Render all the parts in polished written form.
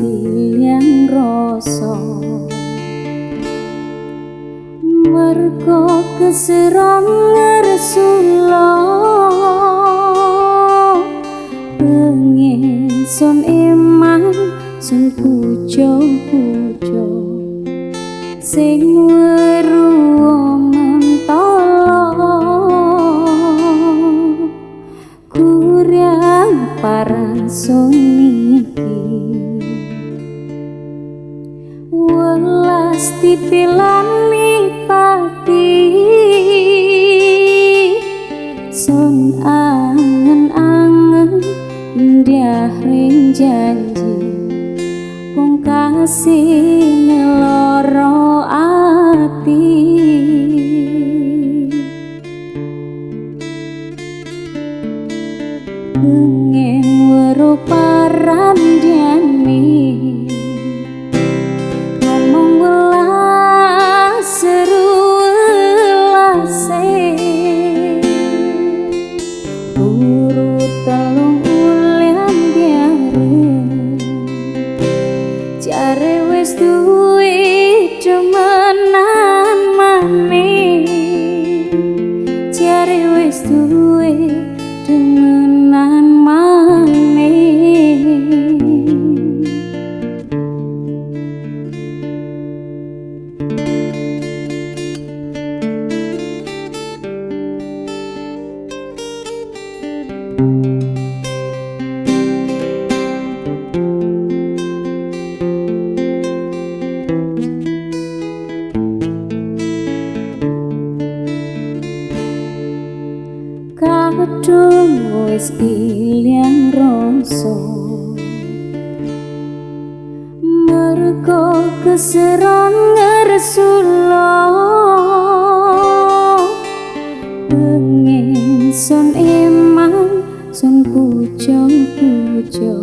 ilang rasa mergo keseron ngersula pengen son eman sun pujo-pujo sing weruh mentolo kurang paran sun iki welas dipilani pati sun angen-angen indah ring janji pungkasi ngeloro ati pengen weruh parandhane ngomong welas seru welase turu telung ulan biare jare wis duwe demenan maneh jare wis duwe demenan maneh. Kadung wis ilang rasa mergo keseron ngersula pengen sun eman sun pujo-pujo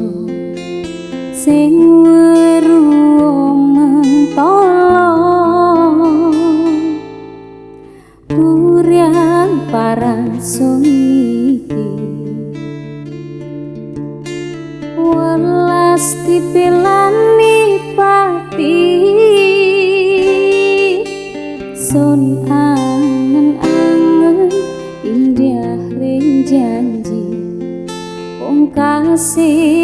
sing weruh mentolo kurang paran sun iki welas dipilani pati sun angen-angen indah ring janji pungkasi